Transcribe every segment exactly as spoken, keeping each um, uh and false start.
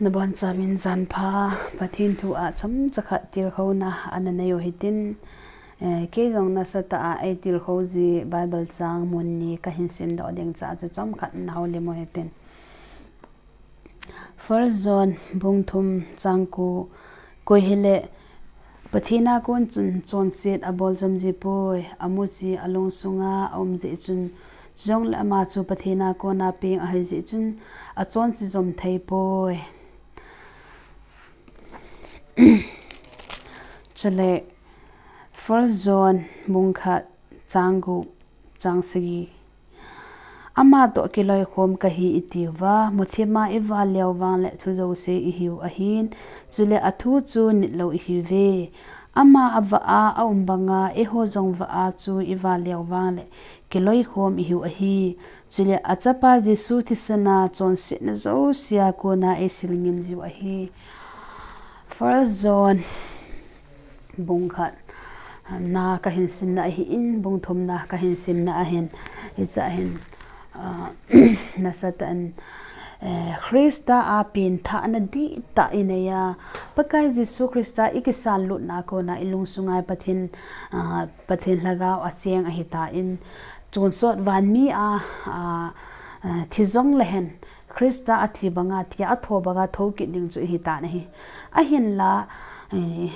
Nabonchauvin janpha. Pathen thu a chomcha khat tilkhouna ana nei u hitin, eh, kei jong nasatah a eitilkhou ji Bible chang mun ni kahin simdoh ding cha chu chomkhat nahoulim u hitin. First John bung thum chang ko, koi hile Pathen a kon chun chonset abol jom ji poi, amuchi alung sunga aum jeh chun, chujongle ama chu Pathen a kona peng ahi jeh chun achonse jom thei poi. Chule First John bung khat chang gup, chang sagi. Ama toh kiloikhom kahi itiuva, muthima ival leu vangle thu jouse ihiu ahin, chule athu chu nitlou ihiuve. Ama avah a aum banga eiho jong vah a chu ival leu vangle kiloikhom ihiu ahi. Chule achapa Jesu thisana chonsetna jousea kona eisil ngim jiu ahi. First John bung khat na kahin simna ahin, bung thumna kahin simna ahin, hicha hin, ah, nasatah in, eh, Christa a penthahna dihtah inei a, Pakai Jesu Christa ikisan lutna kona ilungsunga Pathen, ah, Pathen lhagao acheng ahitan, chonsot vanmi a, ah, ah, thi jongle hen, Christa athi banga, thia atho banga thokit ding chu ihitan ahi. Ahinla, eh,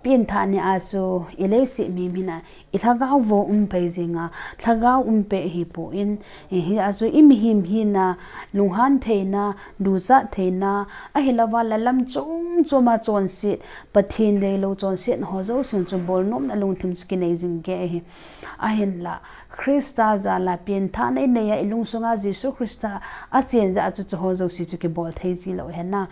penthahna a chu ileiset mihem hina, ilhagao vo um pei jinga, lhagao um pei ahipon, eh, hia chu imihem hina, lunghan theina, duchat theina, ahilouva le lam chom choma chonset, Pathen deilou chonsetna ho jousen chu bolnomna lungthim chu kinei jing kei ahi. Ahinla, Christa jala penthahna inei a ilungsunga Jesu Christa achen jeh a chu chuho jouse chu kibol thei jilou hena.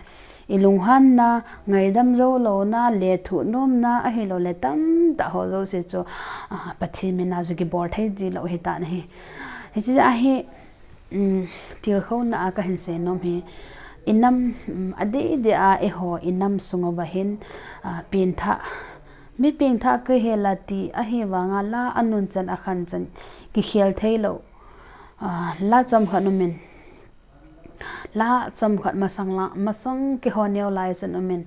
Ilunghanna, ngaidam jou louna, lethuh nomna, ahiloule tamtah ho jouse chu, ah, Pathen mina chu kibol thei jilou hitan ahi. Hiche ahi, um, tilkhouna a kahin seinom hi, inam, um, adeh deh a eiho inam sunguva hin, ah, penthah, mi penthah kahila ti ahivanga la anunchan akhanchan kikhel theilou, ah, la chomkhat umin. La chomkhat masang la, masang kihou neo lai chan umin.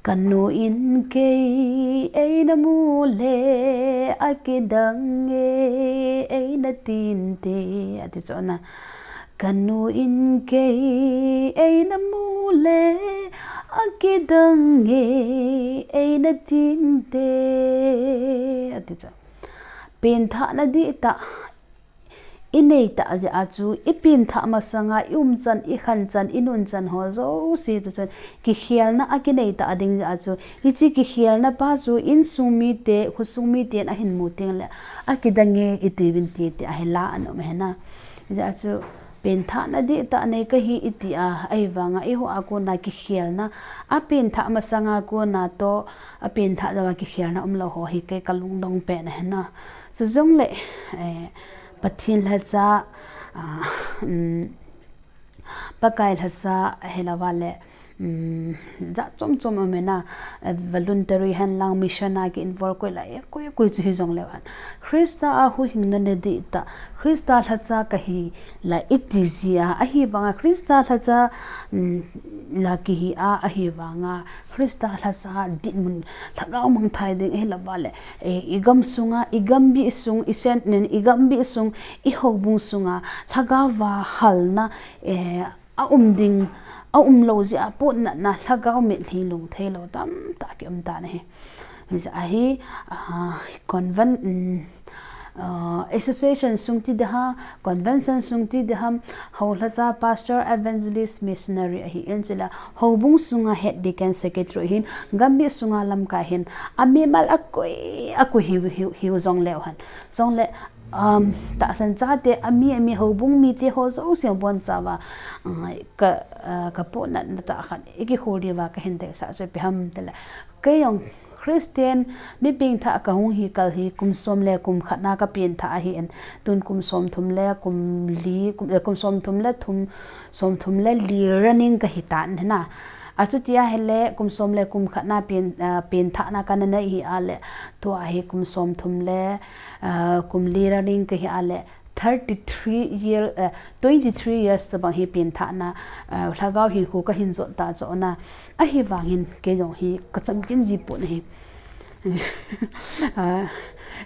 Kanu in kei eina mu le, akidange eina tinte, ati chu ana. Kanu in kei eina mu le, akidange eina tinte, ati chu. Penthahna dihtah inei tah jeh a chu, ipenthah masanga, iumchan, ikhanchan, inunchan ho jouse toh chun, kikhelna akinei tah ding jeh a chu, hiche kikhelna pa chu, insung mite, khosung miten ahin mu tengle, akidange itiuvin ti, ti ahi la ana um hena. Jeh a chu, penthahna dihtah nei kahi iti a, ahivanga, eiho a kona kikhelna, apenthah masanga kona toh, apenthah jouva kikhelna umlou ho hi kei kalungdong pen ahina. Chujongle, eh, Pathen lhacha, ah, um, Pakai lhacha, ahilouva le, um, jat chom chom um hena, eh, voluntary henlang mission a ki involve koi la, eh, koi, koi chu hijongleu hen. Christa a huhhingna nei dihtah, Christa lhacha kahi la iti jia, ahivanga Christa lhacha, um, la kihi a, ahivanga Christa lhacha dinmun lhagao mangthai ding ahilouva le, eh, igam sunga, igambih sung, isen nen igambih sung, ihoubung sunga, lhagao va halna, eh, aum ding, aumlou jeh a potnatna, lhagao mitlhi lungtheilou tamtah kium tan ahi. Hijeh a hi, ah, convent, um, ah, association sung ti diham, convention sung ti diham, houlhacha, pastor, evangelist, missionary ahin chule, houbung sunga head deacon secretary hin, gambih sunga lamkai hin, amimal akoi, akoi hiu, hiu, hiu jongleu hen. Jongle, um, tahsan chate, ami, ami houbung mite ho jouse abonchauva, ah, ka, ah, kapotnatna tah khat, ikikhol diuva kahin deisah chu ipi ham tile. Kei jong Christian, mi pengthah kahung hi kal hi, kum som le kum khatna kapenthah ahin, tun kum somthum le kum li, kum, eh, kum somthum le thum, somthum le li running kahitan hina. Achuti ahile, kum som le kum khatna pen, ah, penthahna kana nei hi ale, tua hi kum somthum le, ah, kum li running kahi ale, thirty three year, twenty three years tabang hi pengthahna, lhagao hinkho kahin jot ta chu na, ahivangin kei jong hi kachamkim ji pon ahi.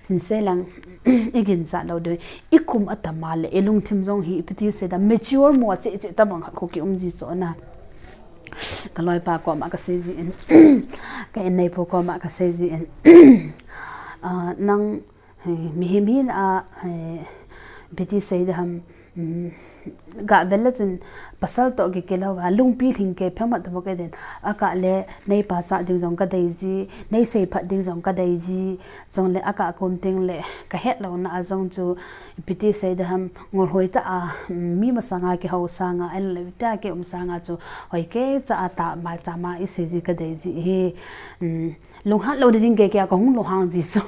Sinsei lang, iginchat lou diu, ikum atam a le ilungthim jong hi ipi ti sei da, mature mo cheh cheh tabang khat khu kium ji chu na. Kaloipa koma kasei jin, ka inneipu koma kasei jin, nang mihem hina a, ipi ti sei diham, gavel le chun pasal toh kikilou va lungpi lhingkei phamat tabou kei din, akah le neipachat ding jong kadei ji, neisei phat ding jong kadei ji, chule akah kom teng le kahet louna a jong chu ipi ti sei diham, ngolhoi tah a, mi masanga kihou sanga, ahilouleh tia kium sanga chu hoikei cha a tah maicham a isei ji kadei ji hi. Lunghan lou ding kei kei a kahung lunghang ji chu,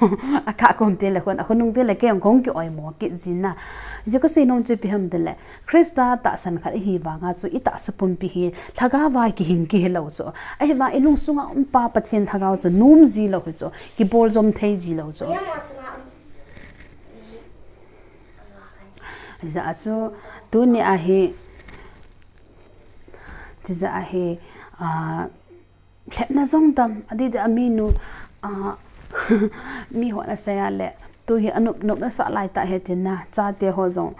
akah kom teng le khun, akhonung teng le kei jong kahung ki-oimo kit ji na. Ji kasei nom chu ipi ham tile, Christa tahsan khat ihi vanga chu itahsa pumpi hi lhagao va kihing kihilou chu, ahivang ilungsunga um pa Pathen lhagao chu nom ji lou hi chu, kibol jom thei ji lou chu. Hijeh a chu tuni a hi, chijeh a hi, lhepna jong tam, adih dih a minu, mihon asei a le, tu hi anop nop nasah lai tah hi tina, chate ho jong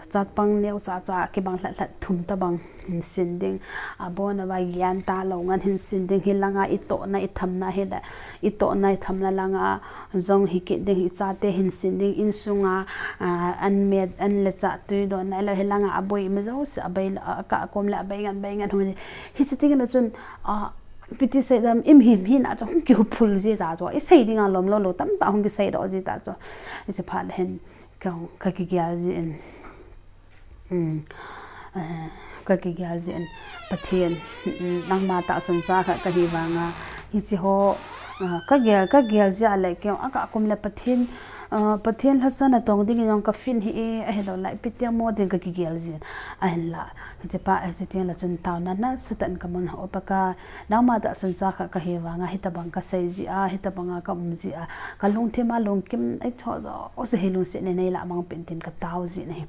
chatpang neocha cha kibang lhat lhat thum tabang hin sin ding, abon uva gyan talou ngan hin sin ding, hilanga itohna ithamna hile, itohna ithamna langa jong hi kit ding, ichate hin sin ding, insunga an met an le chah tui donna ilou, hilanga aboi ima jouse, akah kom le abei ngan bei ngan hung, hiche teng le chun, ipi ti sei dam, imihem hina chu hung kihuphul ji ta chu, isei dinga lom lou lou tamtah hung kiseidoh ji ta chu. Hiche phat le hin kakigel jin, kakigel jin, Pathen, nangma tahsan cha khat kahi vanga hiche ho kagel, kagel jeh a le kei akah kom le Pathen, Pathen lhacha natong dingin jong kafin hih e, ahilouleh ipi ti mo ding kakigel jin, ahinla hiche pa, hiche teng le chun taona nasatah in kamun hou paka, nangma tahsan cha khat kahi vanga hitobang kasei jeh a, hitobanga kaum jeh a, kalungthim a lungkim eicho jouse hi lungset nei neilah mang peh in tin katao jin ahi.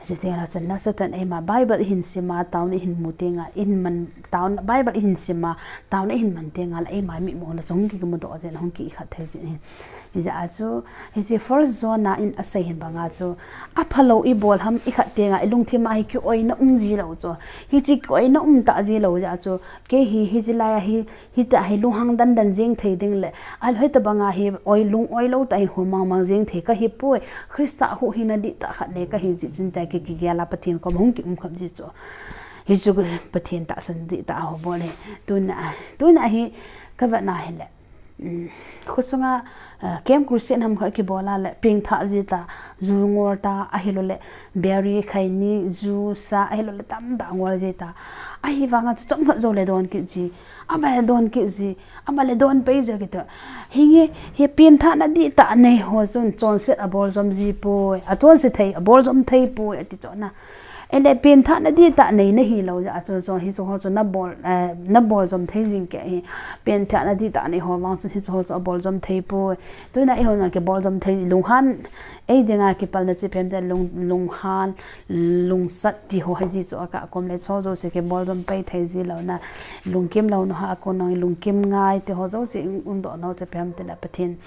Hiche teng le chun nasatah in eima Bible ihin sima, taona ihin mu tenga, ihin man, taona, Bible ihin sima, taona ihin man tenga le eima mitmona chu hung kimudoh jin, hung kikhat thei jin ahi. Hijeh a chu, hiche First John a in asei hin banga chu, aphalou ibol ham ikhat tenga ilungthim a hi kioina um ji lou chu, hiche kioina um tah ji lou jeh a chu, kei hi hiche lai a hi, hitah hi lunghang dandan jeng thei ding le, ahilou hitobanga hi oi, lung oilou tah hin hung mangmang jeng thei kahipoi, Christa huhhingna dihtah khat nei kahi jeh chun tia kei kigel a Pathen koma hung kium kham ji chu. Hichu Pathen tahsan dihtah a hobol hi. Tuna, tuna hi kavetna hile, khosunga Camp Crusade ham khat kibol a le pengthah ji ta, ju ngol ta, ahilouleh biri, khaini, ju, sa, ahilouleh tamtah ngol ji ta. Ahivanga chu chomkhat joule don kit ji, ama le don kit ji, ama le don pei ji kiti. Hinge, hi pengthahna dihtah nei ho chun chonset abol jom ji poi, achonse thei, abol jom thei poi ati chu na. Ahile pengthahna dihtah nei nahilou jeh a chu, chu hiche ho chu nabol, nabol jom thei jing kei hi. Pengthahna dihtah nei ho vang chun hiche ho chu abol jom thei poi. Tuna eiho jong kibol jom thei, lunghan, ei dinga kipalna chu ipi ham tile lung, lunghan, lungsat ti ho hiji chu akah kom le hiche ho jouse kibol jom pei thei ji louna, lungkim louna ho a kon jong lungkim ngai ti ho jouse umdoh nau chu ipi ham tile Pathen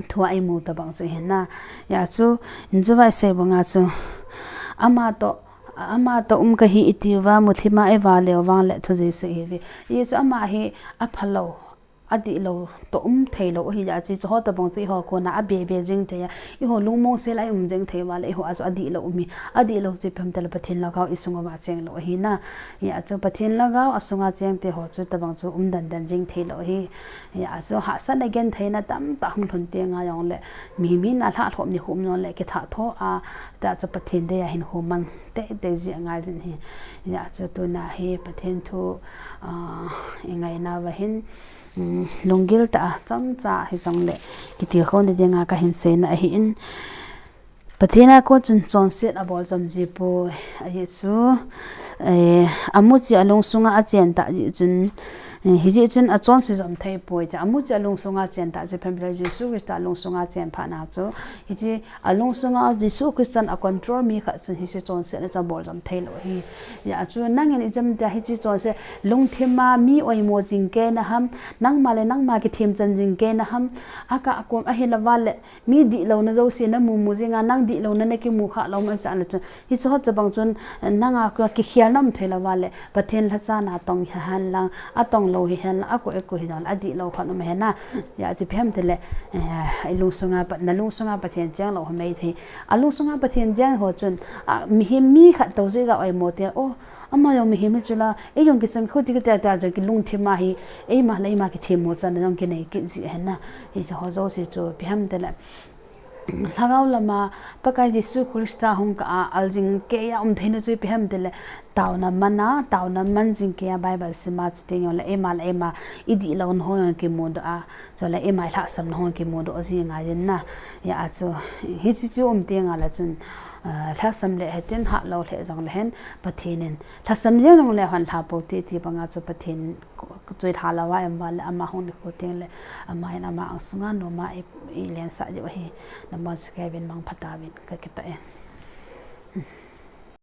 thu a imu tobang chu ahi na. Hijeh a chu, in chu vaisei banga chu, ama toh, ama toh um kahi itiuva, muthim a iva leu vang le thu Jesu ihiuve. Hijeh chu ama hi aphalou, adihlou toh um theilou ahijeh a chu, hiche ho tobang chu eiho kona abebe jeng thei a, eiho lungmong sel a ium jeng thei uva le eiho a chu adihlou um hi, adihlou chu ipi ham tile Pathen lhagao isung uva cheng lou ahi na. Hijeh a chu Pathen lhagao asunga cheng te ho chu tobang chu um dandan jeng theilou ahi. Hijeh a chu hahsatna gentheina tamtah hung lhun tenga jongle, mihem hina lhahlhop nikho um jongle kithat tho a, tia chu Pathen dei a hinkho mang teitei ji angai jin ahi. Hijeh a chu tuna hi Pathen thu, ah, ingainauva hin, lunggil tah a chomcha hijongle kitilkhouna dinga kahin seina ahin, Pathen a kon chun chonset abol jom ji poi. Ajeh chu, eh, amu cheh a lungsunga achen tah jeh chun, Hijeh chun achonse jong thei poi, amu chu alungsunga chen ta chu phem le Jesu Christa alungsunga chen phat na chu, hiche alungsunga Jesu Christan a control mi khat chun hiche chonsetna chu abol jong thei lou ahi. Hijeh chun nangin ijemtia hiche chonse lungthima mi oimo jing kei na ham, nangma le nangma kithem chan jing kei na ham, akah akom ahilouva le mi dihlouna jouse namu mu jinga nang dihlouna nakimu kha lou ma cha le chun, hiche ho tobang chun nanga kikhelna um thei louva le Pathen lhacha natong hen lang, atong lou hihen lang, akoi akoi hijongle adihlou khat um hen na. Hijeh chu ipi ham tile, eh, ilungsunga Pat, nalungsunga Pathen cheng lou ho mei thei. Alungsunga Pathen cheng ho chun, ah, mihem mi khat toh chu iga oimo teng, oh, ama jong mihem hi chula, ei jong kichang khu ti kati tia jong kilungthima hi, eima le eima kithemmo channa jong kinei kit ji hen na. Hiche ho jouse chu ipi ham tile, lhagao lama Pakai Jesu Christa hung kah a aljing keiya um theina chu ipi ham tile, taona mana, taona man jing keiya Bible sima chuteng jongle eima le eima idihlouna ho jong kimudoh a, chule eima ilhahsamna ho jong kimudoh ji ngai jin na. Hijeh a chu, hiche chu um tengle chun, ah, lhahsam le hitin, hatlou le jongle hen, Pathen in lhasam jeng jongle hon lha pou te ti banga chu Pathen chu ilha louva um uva le ama hung nikho tengle, ama in ama angsunga noma i, ilensah diu ahi. Nabonchauvin mangpha tauvin, kakipah e.